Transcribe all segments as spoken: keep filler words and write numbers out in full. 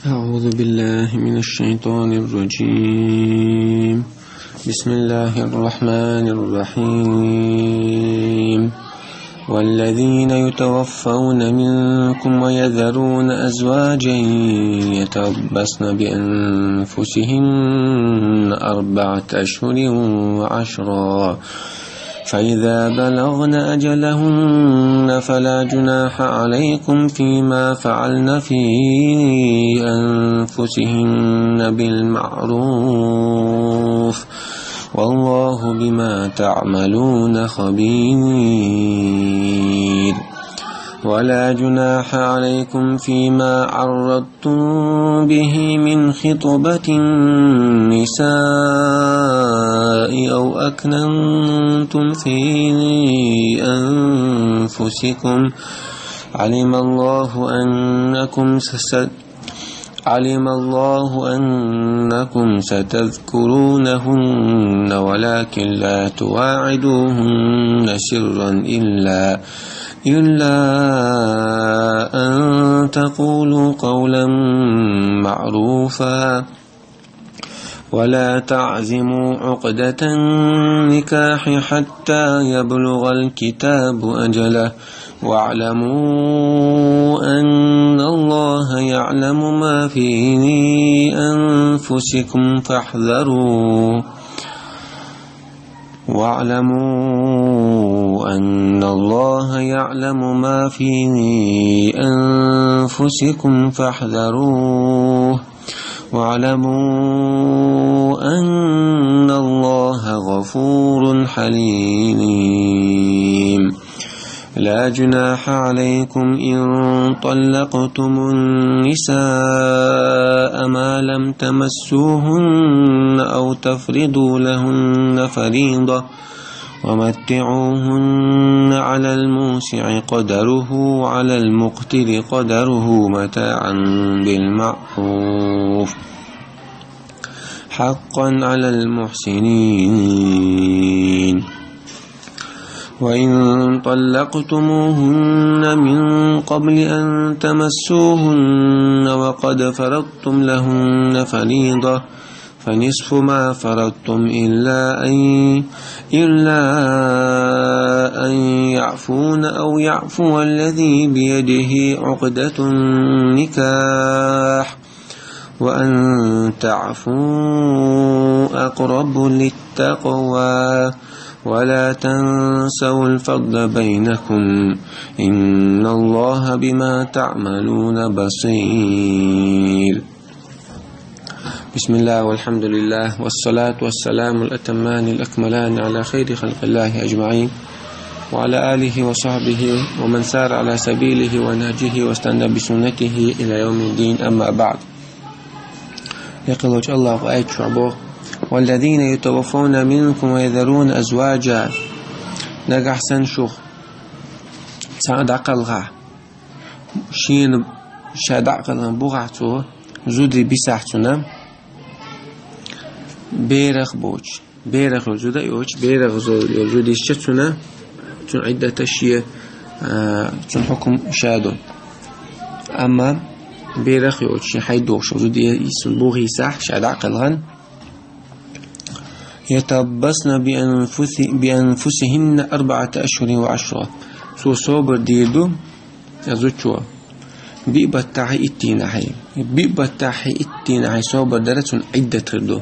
أعوذ بالله من الشيطان الرجيم. بسم الله الرحمن الرحيم. والذين يتوفون منكم ويذرون أزواجا يتربصن بأنفسهن أربعة أشهر وعشرا، فإذا بلغن أجلهن فلا جناح عليكم فيما فعلن في أنفسهن بالمعروف، والله بما تعملون خبير. ولا جناح عليكم فيما عرضتم به من خطبة النساء أو أكننتم في أنفسكم، علم الله أنكم ست علم الله أنكم ستذكرونهن ولكن لا تواعدوهن سرا إلا إلا أن تقولوا قولا معروفا، ولا تعزموا عقدة النكاح حتى يبلغ الكتاب أجله، واعلموا أن الله يعلم ما في أنفسكم فاحذروه، واعلموا أن الله يعلم ما في أنفسكم فاحذروه، واعلموا أن الله غفور حليم. لا جناح عليكم إن طلقتم النساء ما لم تمسوهن أو تفرضوا لهن فريضة، ومتعوهن على الموسع قدره وعلى المقتر قدره متاعا بالمعروف، حقا على المحسنين. وإن طلقتموهن من قبل أن تمسوهن وقد فرضتم لهن فريضة، فنصف ما فرضتم إلا أن إلا أن يعفون أو يعفو الذي بيده عقدة النكاح، وأن تعفوا أقرب للتقوى، ولا تنسوا الفضل بينكم، إن الله بما تعملون بصير. بسم الله والحمد لله والصلاة والسلام الأتمان الأكملان على خير خلق الله أجمعين، وعلى آله وصحبه ومن سار على سبيله ونهجه واستنى بسنته إلى يوم الدين، أما بعد. يقول الله آية شعبه: والذين يتوفون منكم ويذرون أزواجا. Нагахь санна шух цхьаъ дӀакхалхахь, шена ша дӀакхалхана бухахь цо, зуда бисахь цунна, берах боцуш. Берах йолу зуда йоцуш, берах йолу зуда йисча цунна, цуьнан Ӏиддата шен, а, цуьнан хьукум ша ду. Амма берах йоцуш, шен хьайдохуш зуда йисча цунна бухахь ша дӀакхалхана, يتربصن بأنفس-، بأنفسهن أربعة أشهر وعشرا. Цо собар дийр ду, а зудчо, биъ баттахьий, итт дийнахьий. Биъ баттахьий, итт дийнахьий собар дара цуьнан Ӏиддат хир ду.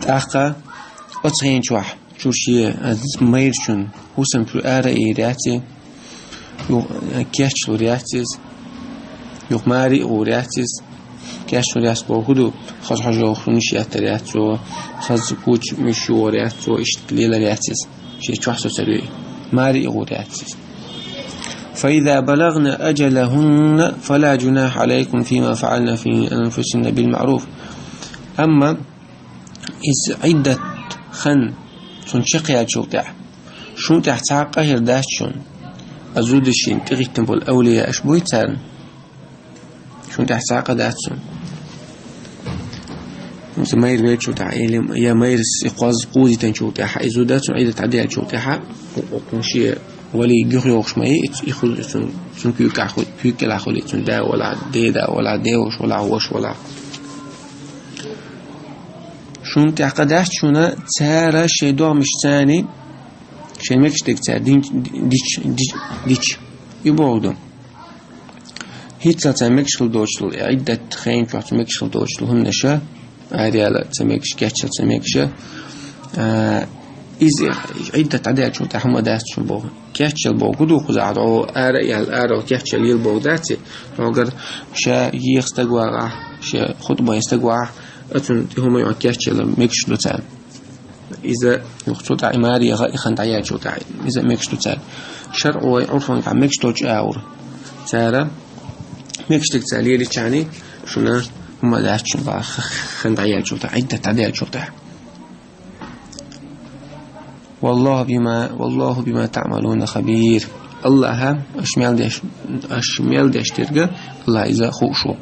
ТӀаккха оцу хенчохь чуьра шен, а, майрачун хӀусам чуьра ара а йийр яц иза, юха, э, кечлур яц иза, юха маре а гӀур яц иза. Кечлур яц боху хӀун ду? Хаза хьожа йолу хӀуманаш еттар яц цо, хаза куча муьш йогӀур яц цо, иштта лелар яц иза. Шен чохь соцур ю и. Маре а гӀур яц иза. فإذا بلغن أجلهن فلا جناح عليكم فيما فعلن في أنفسهن بالمعروف. Амма иза Ӏиддат хан цунна чекхъяьллачул тӀаьхьа, шун тӀехь цхьа а къа хир дац шуна, а зуда шена тӀехӀиттина болу авлияаш буй царна, шун тӀехь цхьа а къа дац шуна. Иза майра веллачул тӀаьхьа, или я майрас и кхозза кхузийтинчул тӀаьхьа, и зуда цунна Ӏиддат дӀадаьллачул тӀаьхьа, кху-, кху-, шен Валий гуьхьа йогӀуш ма йий, и хуьлу цуьнан, цуьнан куьйгахь хуьлу, куьйга кӀелахь хуьлу цуьнан да валахь, деда валахь, деваша валахь, ваша валахь. Шуна тӀехь къа дац шуна, цара шайн догӀмашца, шайн мегаш дерг цара дин-, дич-, дич-, дича. И боху ду. ХӀинццалц цара мегаш хила доцуш долу, и Ӏиддат хенан чохь цу мегаш хила доцуш долу хӀуманаша, араяла ца мегаш, кечъяла ца мегаш, а, иза Ӏиддат дӀадаьллачул тӀаьхьа хӀума дац шуна боху. Кечъяла боху ду кхузахь, хьо ара а яьлла, ара кечъяла ела боху дац и. Хьогара ша еха стаг вагӀахь, ша хутба ян стаг вагӀахь, оцунна тӀе хӀума йо кечъяла мегаш ду царна. Иза юха цу тӀехь и маре яха, и хан дӀаяьллачул тӀаьхьа. Иза мегаш ду цара. ШарӀо вай Ӏурфан тӀехь мегаш долчу агӀор. Цара мегаш дерг цара лелийча, шуна хӀума дац шуна боху хан дӀаяьллачул тӀаьхьа, Ӏиддат дӀадаьллачул тӀаьхьа. Валлаху бима, валлаху бима таъмалуна хабир. Аллахьа аша мел деш, аша мел деш дерг, Аллахьа иза хууш ву.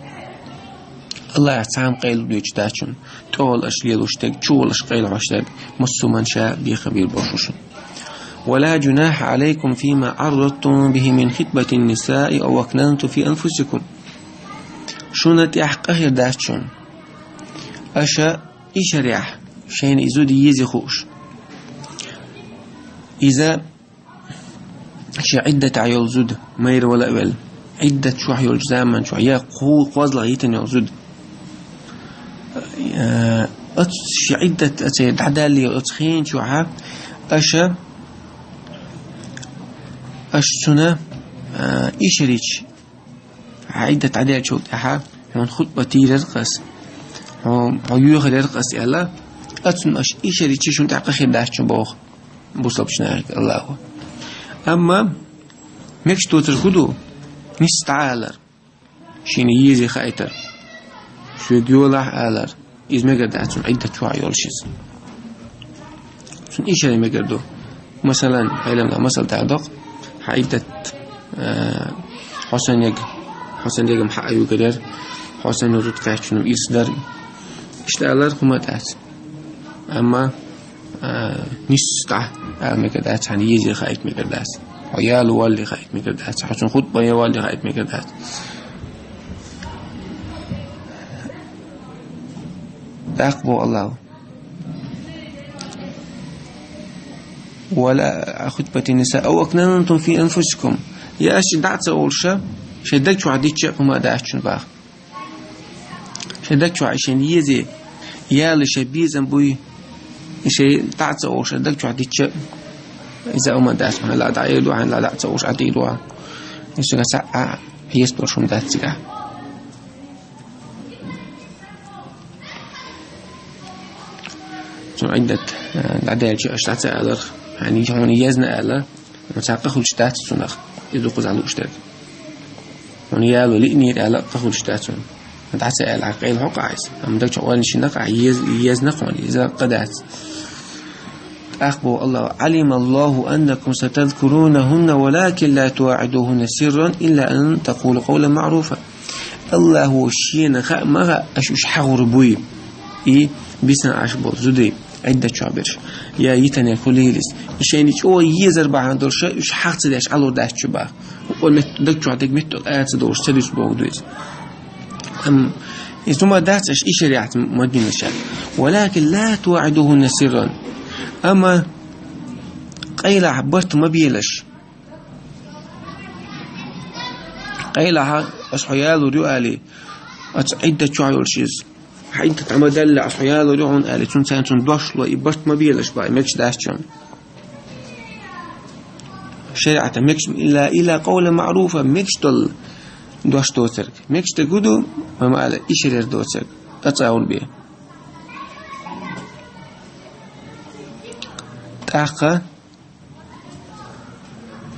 Аллахьа цхьа хӀума къайла дуьйцуш дац шуна. ТӀехула аша лелош дерг, чухула аша къайлахьош дерг, массо а хӀуманна ша бехам бийр болуш ву шуна. ولا جناح عليكم فيما عرضتم به من خطبة النساء أو أكننتم في أنفسكم. Шуна тӀехь къа хир дац шуна, аша ишарехь шайна и зуда езе хууш. Иза шен Ӏиддатехь йолу зуда, майра вала а велла, Ӏиддат чохь йолчу заман чохь, я кху-, кхозлагӀа йитина йолу зуда. Э, оцу шен Ӏиддат оцу дӀадалле оцу хенан чохь, аша, аша цуьнан, э, ишарича, хьан Ӏиддат дӀадаьллачул тӀаьхьа, хьуна хутба тийрар-кх ас, хьо, хьо йоьхур яр-кх ас аьлла, оцунна аша ишарича шуна тӀехь къа хир дац шуна боху. Бусалбачу нахе Аллахьа. Амма мегаш доцург хӀун ду? Нисса дӀа алар. Шена езе хаийтар. Соьга йолахь алар. Иза мегар дац цунна Ӏиддат чохь йолуш иза. Цунна ишаре мегар ду. Масалан, хьайламна масал дӀадоккху. Хьан Ӏиддат, а, хьо санна яга, хьо санна яга хьан а югар яра, хьо санна зуда кхаьччунна ирс дара. Иштта алар хӀума дац. Амма а, нисса дӀа ала мегар дац, хьайна езе хаийта мегар дац. Хьо яло валле хаийта мегар дац. Хьо цунна хутба ян валле хаийта мегар дац. ТӀаккха боху Аллахьа. ولا خطبة النساء أو أكننتم في أنفسكم. Я аша дӀа а ца олуш, шайн даг чохь дича а хӀума дац шуна боху. Шайн даг чохь и шайна езе, яла шайн безам буй, и шайн дӀа а ца олуш, шайн даг чохь дича, иза а хӀума дац, хьайна ла дӀа а эло, хьайна ла дӀа а ца олуш, Ӏа тӀе а дохьа. Иза цигахь цхьа а хьеста долуш хӀума дац цигахь. Цуьнан Ӏиддат, а, дӀадаьлча аша дӀа ца аларх, хьайна хьуна езна аьлла, Амма цхьа къа хуьлуш дац цунах, иза ду кхузахь лууш дерг. Хьуна яло лиънера аьлла, къа хуьлуш дац хьуна. ДӀа ца аьлла, къайла хьо къахьийса. Амма даг чу къоьллина шинна къахь ез-, езна кхуьнан, иза къа дац. ТӀаккха боху Аллахьа: «علم الله أنكم ستذكرونهن ولكن لا تواعدوهن سرا إلا أن تقولوا قولا معروفا». Аллахьо шена хаа ма хаьа, аша уьш хьахор буй. И бисна Ӏаш болу зудий, Ӏиддат чохь берш. Я йитанера хуьлийла иза. И шайна чӀогӀа езар бахьана долуш, уьш хьах ца деш Ӏалур дац шу баха. О метта даг чохь дерг метта ара ца долуш, ца дуьсу боху ду иза. Амма иза хӀума дац аша и шариӀат ма дина ша. «ولكن لا تواعدوهن سرا». Амма къайлахь барт ма белаш. Къайлахь, аса хьо ялур ю али, аца Ӏиддат чохь йолуш иза. Хьан Ӏиддат ма даьлла, аса хьо ялур ю хьуна али, цунна царна цунна дош ло, и барт ма белаш бай, мегаш дац чунна. ШариӀата мегаш, илла, илла къовлан маъруфа, мегаш долу дош доцург. Мегаш дерг хӀун ду, ма ала, и шерер доцург. Ацаур бе. ТӀаккха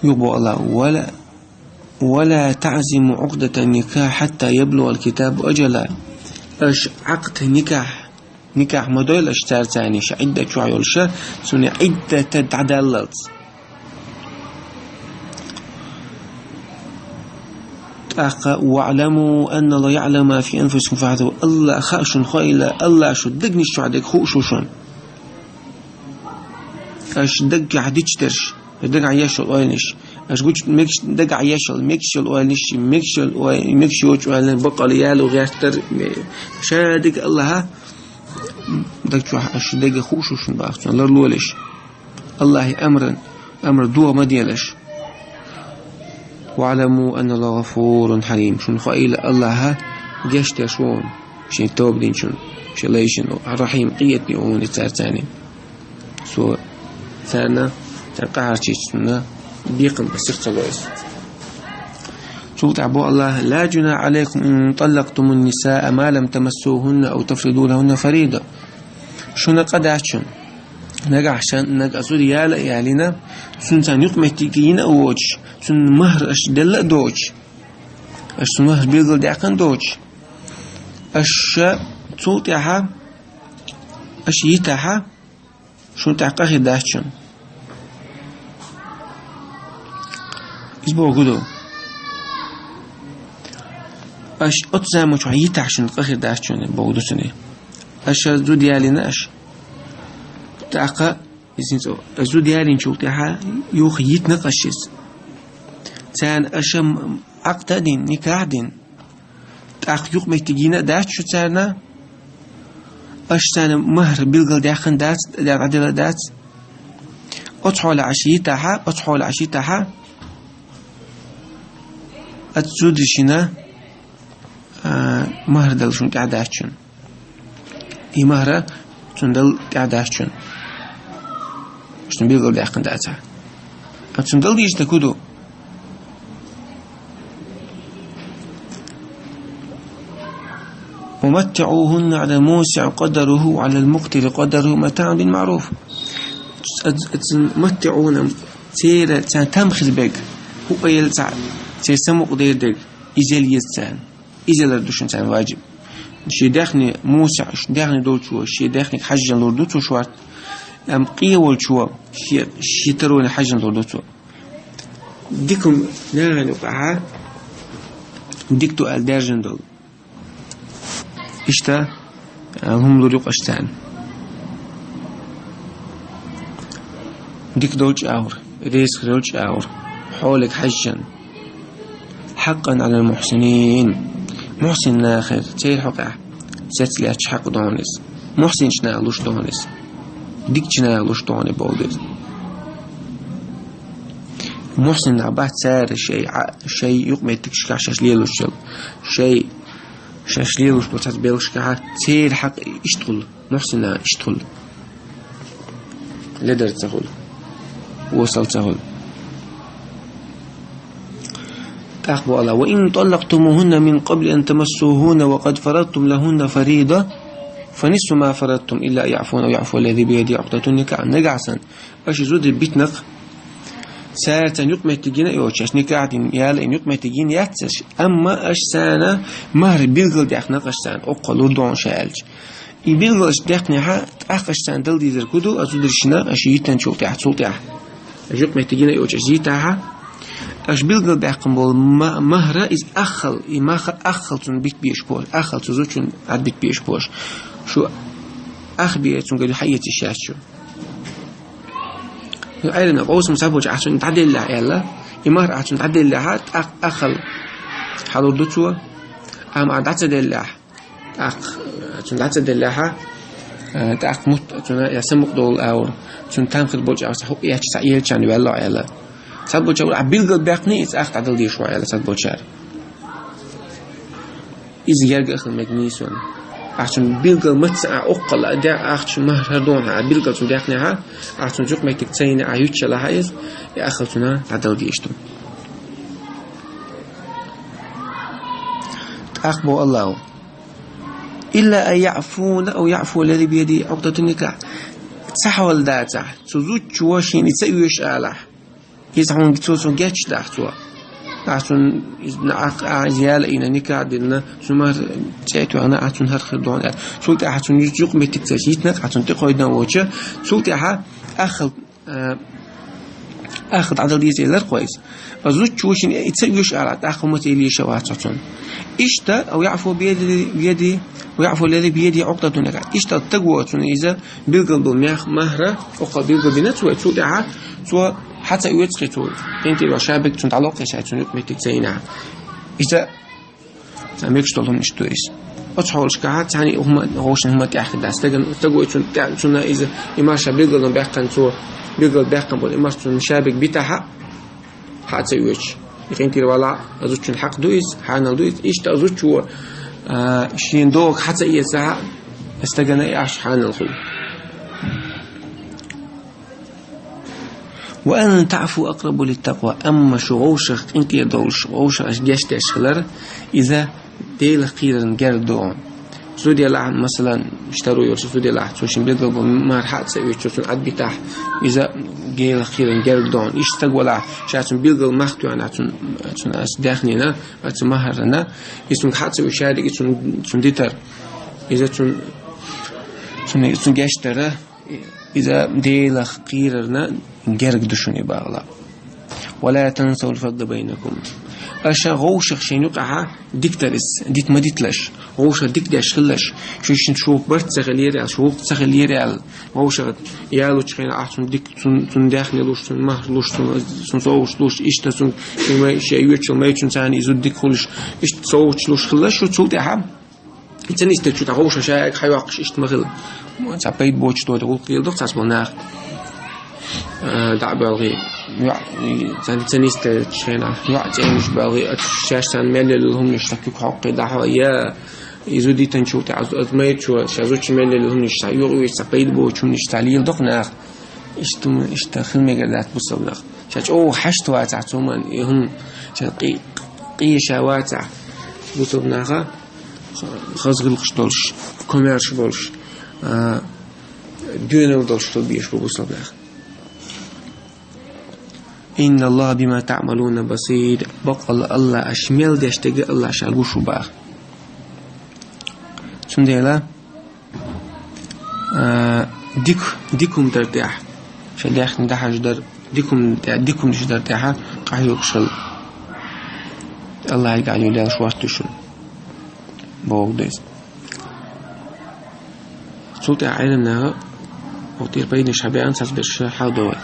Юха боху Аллахьа: «ولا، ولا تعزموا عقدة النكاح حتى يبلغ الكتاب أجله». Аша Ӏакъд никахь, никахь ма дойла аша цаьрца, царна ша Ӏиддат чохь йолуш, цуьнан Ӏиддат дӀадаллалц. ТӀаккха: «واعلموا أن الله يعلم ما في أنفسكم فاحذروه». Аллахьа хаьа шуна хьо илла, Аллахьа шун дегнаш чохь дерг хууш ву шуна. Аша даггахь дичдерш, Дагахь еш йола ойланаш. Аш гучу мегаш, дагахь еш йола, мегаш йола ойланаш, мегаш йола ой-, мегаш йоцу ойланаш, бакъала яло гӀертар, ме-, ша дага Аллахьа, даг чохь аш дага хууш шун бахцун, ларлолаш. Аллахьи амран, амр дугӀа ма делаш. «واعلموا أن الله غفور حليم». Шуна хаийла Аллахьа гечдеш ву, шен тоба динчун, шен лайшин, Рахьим, къинхетаме ву царцани. Цо царна, царна къахьарчийчунна бекхам ба сих ца лойс. Цул тӀаьхьа бо Аллахьа: «لا جناح عليكم إن طلقتم النساء ما لم تمسوهن أو تفرضوا لهن فريضة». Шуна къа дац шун. Нагахь шун, нагахь зуда яла а ялийна, цунна царна юкъаметтиг йина а воцуш, цунна махьар аша делла а доцуш, аша цунна махьар билгалдаьккхина доцуш, аша цул тӀаьхьа, аша йитахьа, шун тӀехь къа хир дац шун. Иза боху ду. Аша оцу заманчохь йитахь шун къа хир дац шун, боху ду цуьнан. Аша зуда ялийна аша. ТӀаккха, иза хӀинца, аша зуда ялийначул тӀаьхьа юха йитина аша иза. Царна аша м-, Ӏакъда а дина, никахь а дина. ТӀаккха юкъаметтиг йина а дац шу царна, аша царна махьар билгалдаьккхина дац, дӀаделла дац. Оцу хьолехь аша йитахьа, оцу хьолехь аша йитахьа, оцу зударшна, а, махьар дала шун тӀехь дац шун. И махьар цунна дала тӀехь дац шун. Шуна билгалдаьккхина дацахь. Амма цунна дала дийшина хӀун ду? «ومتعوهن على الموسع قدره وعلى المقتر قدره متاعا بالمعروف». Ц-, ц-, «متعوهن», церан, царна там хир берг, хӀуъа елла цхьаъ, церан самукъа дер дерг, иза ел еза царна. Иза елар ду шуна царна важиб. Шен даьхни, мусиъ, шен даьхни долчо, шен даьхниг хьаьжжина лур ду цо шорта, амма къен волчо шен, шен тароне хьаьжжина лур ду цо. Дика хӀума нахана юкъахь, дика ду аьлла даьржина долу. Иштта, а, хӀума лур ю-кх аша царна. Дика долчу агӀор, реза хир йолчу агӀор, хьоле хьаьжжина. «حقا على المحسنين». Мухьсин нахера, церан хьокъехь, цецлаьцча хьакъ ду хьуна иза. Мухьсинчу наха луш ду хьуна иза. Дикачу наха луш ду хьуна и боху деза. Мухьсин нах бац цара шайн Ӏа-, шайн юкъаметтигашкахь шаьш лелош йолу, шайн, шаьш лелош долу цхьацца белхашкахь, церан хьакъ иштта хуьлу, мухьсин наха иштта хуьлу. Ледар ца хуьлу. Осал ца хуьлу. ТӀаккха боху Аллахьа: «وإن طلقتموهن من قبل أن تمسوهن وقد فرضتم لهن فريضة فنصف ما فرضتم إلا أن يعفون أو يعفو الذي بيده عقدة النكاح». Нагахь санна, аша зуда битинарг, цара царна юкъаметтиг йина а йоцуш, аша никахь дина, яла а йина, юкъаметтиг йина яц аша, амма аша царна махьар билгалдаьккхинарг аша царна, оккха лур ду хьуна ша аьлча. И билгал аша даьккхинехь, тӀаккха аша царна дала дезарг хӀун ду, оцу зударшна аша йитинчул тӀаьхьа, цул тӀаьхьа. Аша юкъаметтиг йина а йоцуш, аша йитахь, аша билгалдаьккхина болу ма-, махьар, иза аххал, и махьар аххал цунна битбеш боху, аххал цу зудчунна Ӏад битбеш боху. Шу ах бе цуьнга хьаэца йиш яц шу. Ӏеламнаха къовсам ца болчу ахь цунна дӀаделлехь аьлла, и махьар ахь цунна дӀаделлехь, тӀаккха аххал хьалур ду цо, амма ахь дӀа ца деллехь, тӀаккха, цунна дӀа ца деллехь, а, тӀаккха мутт цунна я самукъа долу агӀор, цунна там хир болчу агӀор, хӀуъа ечу цхьа элчанна ваьлла аьлла. Цхьаболчара ахь билгал баьккхина, иза ахь дӀадала дезаш ву аьлла цхьаболчара. Иза герга а хила мега нийсонан. Ахь цунна билгал маца а оккхал а де, ахь цунна махьар хӀара дохьа, ахь билгал цунна даьккхинехь, ахь цунна юкъаметтиг ца йина, ахь юьтчалахь иза, и аххал цунна дӀадала дезаш ду. ТӀаккха боху Аллахьа: «إلا أن يعفون أو يعفو الذي بيده عقدة النكاح». Цхьа хьал дацахь, цу зудчо шена и ца оьшу алахь. Иза хьуна цо цунна гечдахь цо. Ахь цунна иза, ахь, ахь иза яла а йина, никахь а диллина, цу махьар цӀе а тоьхна, ахь цунна хӀара хир дохьа аьлла. Цул тӀаьхьа цунна юкъа меттиг ца йитинарг, ахь цунна тӀекхойдан а воцуш, цул тӀаьхьа аххал, а, аххал дӀадала деза элира кхо иза. Ткъа зудчо шена и ца оьшу алахь, тӀаккха хӀума ца йилийша вац хьо цунна. Иштта, أو يعفو بيده، بيده، أو يعفو الذي بيده عقدة النكاح. Иштта стаг ву цунна иза билгал болу мех-, махьар, оккхал билгал дина цо, цул тӀаьхьа цо Хьа ца оьцу кхин цо, къинтӀера ваьлла ша берг цунна дӀалокхе, ша цунна юкъе меттиг ца йина. Иза цхьа мегаш долу хӀума иштта ду иза. Оцу хьолашкахь цхьаьна и хӀума, вовшийн хӀума тӀехь хир дац. Стагана, стага цунна тӀе-, цунна иза, и мара ша билггал баьккхина цо, билггал баьккхина болу, и мара цунна ша берг битахь а, хьа ца оьцуш. И къинтӀера ваьлла, а зудчун хьакъ ду иза, хьанал ду иза. Иштта а зудчо, а, шен догӀу хьа ца эцахь а, стагана и Ӏаш хьанал хуьлу. «Ва ан таӀфу акърабу литтакъва», амма шу вовшах къинтӀера долуш, вовшах аша гечдеш хилар, иза Делах кхерарна герга ду хьуна. Зуда елахь, масалан, штаро йолуш зуда елахь, цо шен билггал болу махьар хьа а ца оьцуш, цунна Ӏад битахь, иза Делах кхерарна герга ду хьуна. Иштта стаг валахь, ша цунна билггал мах тоьхна, цунна, цунна аса даьхнина, аса махьарна, иза цунна хьа а ца оьцуш, ша дерг цунна, цунна дитар. Иза цунна, цунна, цунна гечдара. Иза Делах кхерарна герга ду шуна и бахьана. «Ва ла тансавл фадла байнакум». Аша вовшах шайн юкъахь дика дара иза, дита ма диталаш. Вовшах дика деш хилалаш. Шу шин шу барт ца хилера аьлла, шу гӀуллакх ца хилера аьлла. Вовшах ялучу хенахь цунна дика, цунна, цунна даьхни луш, цунна махьар луш, цунна, цунна совгӀаташ луш, иштта цунна шен май, шен йоьчул май чун царна иза дика хуьлуш, иштта совгӀаташ луш хилалаш шу цул тӀаьхьа. Ца нисделча тӀаккха вовшах ша хьайоккхуш иштта ма хила. Цхьа пайда боцуш доцу гӀуллакх леладо цхьацца болу нах. А, дӀа а боьлхий, йоӀ, ца, ца нисделчу хенахь, йоӀ цӀенош боьлхий, а, шаьш царна мел лелла хӀуманаш ца куьг хьокхий дӀахьо, я, иза дитанчул тӀаьхьа, аз, аз майчо, ша зудчун мел лелла хӀуманаш ца юкъа веш, цхьа пайда боцу хӀуманаш ца леладо нах. Иштта, иштта хила мегар дац бусалба нах. Ша чӀогӀа хьашт вацахь цу хӀуманна, и хӀума, ша къе-, къе ша вацахь бусалба наха, хаза гӀиллакхаш долуш, комаьрша болуш, а, доьналла долуш хила безаш бу бусалба нах. «Инна Аллаха бима таъмалуна басир». Баккъалла АллахӀ, аша мел деш дерг АллахӀ ша гуш ву боху. Цундела, а, дика, дика хӀума дар тӀехь, шайн даьхни дӀахьажа дар, дика хӀума тӀе-, дика хӀуманаш дар тӀехь къахьоьгуш хила. АллахӀе гӀайо лелаш вац шуна, боху деза. Цул тӀаьхьа Ӏеламнаха, вот, тӀера пайданаш хьабеана, цхьацца берш хьалдо вай.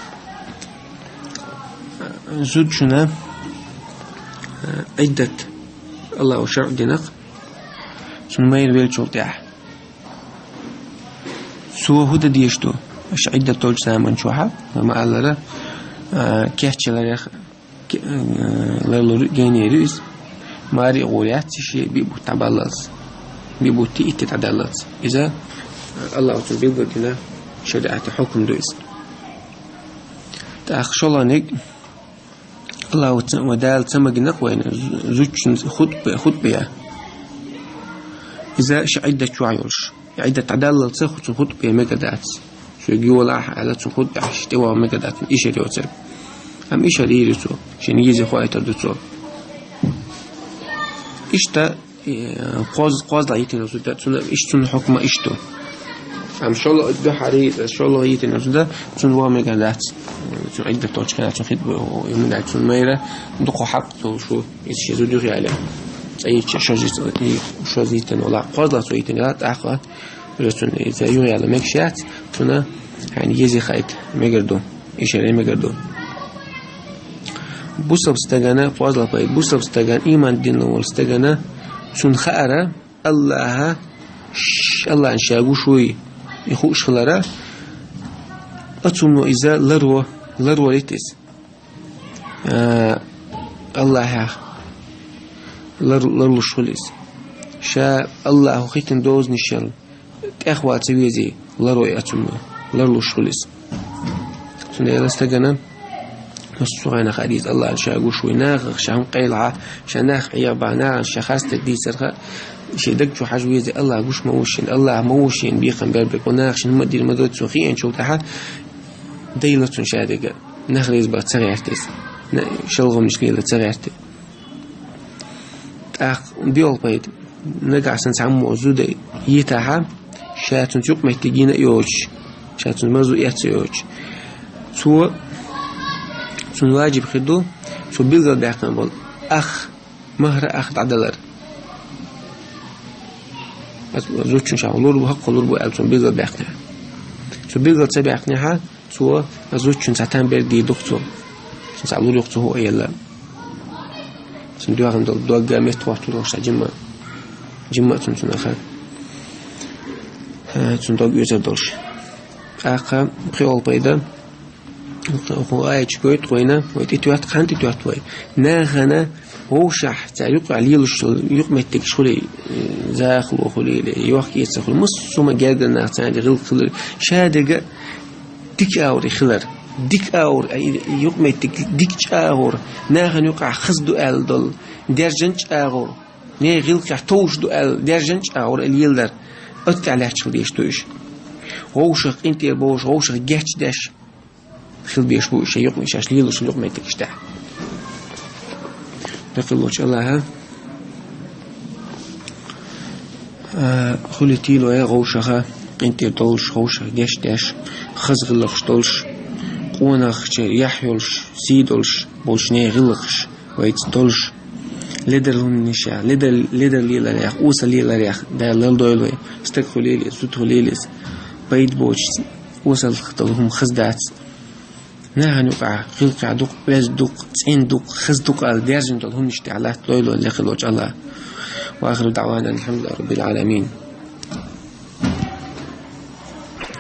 Зудчунна, а, Ӏиддат АллахӀа шарӀ динарг, цунна майра веллачул тӀаьхьа. Цо хӀун дан дезаш ду? Аша Ӏиддат долчу заман чохь, ма-аллара, а, кечъяларех, ке-, а, ларлур генера ю иза. Маре а гӀур яц, шен биъ бутт дӀабаллалц. Биъ бутт, итт дӀадаллалц. Иза, а, АллахӀа цунна билггал дина шариӀатан хьукам ду иза. ТӀаккха шолгӀаниг, АллахӀа ца-, ва Дала ца магийнарг вайна, зу-, зудчун хутбе, хутбе я. Иза шен Ӏиддат чохь йолуш. И Ӏиддат дӀадаллалц цунна хутбе мегар дац. Соьга йолахь аьлла, цунна хутбе ахь тӀевогӀу мегар дац, цунна ишар йоцург. Амма ишар йийр ю цо, шена еза хоуьйтур ду цо. Иштта, э, кхоз-, кхозлагӀа йитина зуда, цунна, иштта цунна хьукма иштта ду. Амма шолгӀа дуьхьал йита, шолгӀа йитина зуда, цунна вогӀу мегар дац. Цунна Ӏиддат долчу хенахь цунна хитба, ю ма дац, цунна майра дукха хьакъ долуш ву, иза шен зуда юхаяле. Цкъа йича шозза, шозза йитина вала, кхозлагӀа цо йитина, тӀаккха уже цунна иза юхаяла мегаш яц, цунна хьайна еза хоуьйту мегар ду, ишар ян мегар ду. Бусалба стагана, кхозлагӀа пайда, бусалба стагана, иман дина волу стагана, цунна хаьара, АллахӀа, ш-, АллахӀна ша гуш вуй, и хууш хилара, оцунна иза ларво, ларво лита иза. А, АллахӀах лар-, ларлуш хуьлу иза. Ша АллахӀа хӀиттина дозанашал тӀехвала ца везий, ларво и оцунна, ларлуш хуьлу иза. Цундела стагана, массо а хенахь хадийца АллахӀна ша гуш вуй, нахах ша хӀума къайлахь, ша нах Ӏехабахь, нахана ша харцдерг дийцарх, шен даг чу хьажа везий, АллахӀ гуш ма ву шена, АллахӀ ма ву шена бекхам бер берг, нах шена хӀума дийр ма ду, цо хиъначул тӀаьхьа дайла цунна ша дерг, нах реза бан ца гӀерта иза, на-, шолгӀанаш лела ца гӀерта. ТӀаккха биъолгӀа пайда, нагахь санна цхьаммо зуда йитахь, ша цунца юкъаметтиг йина а йоцуш, ша цунна марзо эцна а йоцуш, цо, цунна ваджиб хир ду, цо билгалбаьккхина болу ах, махьар ах дӀадалар. Зудчун ша лур бу, хӀокхо лур бу аьлла цунна билгалбаьккхинехь. Цо билгал ца баьккхинехь, цо зудчун цхьа там бер дийр ду-кх цо. Цхьа лур юкъ цу хӀу аьлла. Цун дуьхьал долу догга метта хӀоттур долуш цхьа жимма. Жимма а цун цунаха. Э, цун дог оьзар долуш. ТӀаккха пхиолу пайда. Ху аячу гойту вайна, вай тӀетоьтту, кхана тӀетоьтту вай. Нахана вовшахь цара юкъахь лелаш долу юкъаметтигаш хуьлий, э, захало хуьлий, йохк-эца хуьлий. Массо а гергара нах царна гӀиллакх хилар. Шадерг а дика агӀор хилар. Дика агӀор, а, и, и юкъаметтиг дика чӀагӀор, нахана юкъахь хаза ду аьлла долу, даьржина чӀагӀор, нехан гӀиллакхехь товш ду аьлла, даьржина чӀагӀор а лелар. Оцу тӀехь лаьтташ хила дезаш ду уьш. Вовшах къинтӀера бовлуш, вовшах гечдеш хила безаш бу уьш, шайн юкъаметтигаш, шаьш лелош йолу юкъаметтигаш тӀехь. Лекха волчу Аллаха, а, хуьлий тилой вовшаха къинтӀера долуш, вовшах гечдеш, хаза гӀиллакхаш долуш, къонахчу яхь йолуш, сий долуш болчу нехан гӀиллакхаш вайца долуш, ледара хӀуманашех, ледар, ледар леларех, осал леларех Дала лардойла вай, стаг хуьлийла иза, зуда хуьлийла иза, пайда боцуш, осал долу хӀума хаза дац. Нахана юкъахь гӀиллакхехь ду-кх, оьзда ду-кх, цӀена ду-кх, хаза ду-кх аьлла даьржина долу хӀуманаш тӀехь латтадойла вай, лекха волчу Аллаха. Ва ахиру даъвана анил хьамдулиллахи раббил Ӏаламин.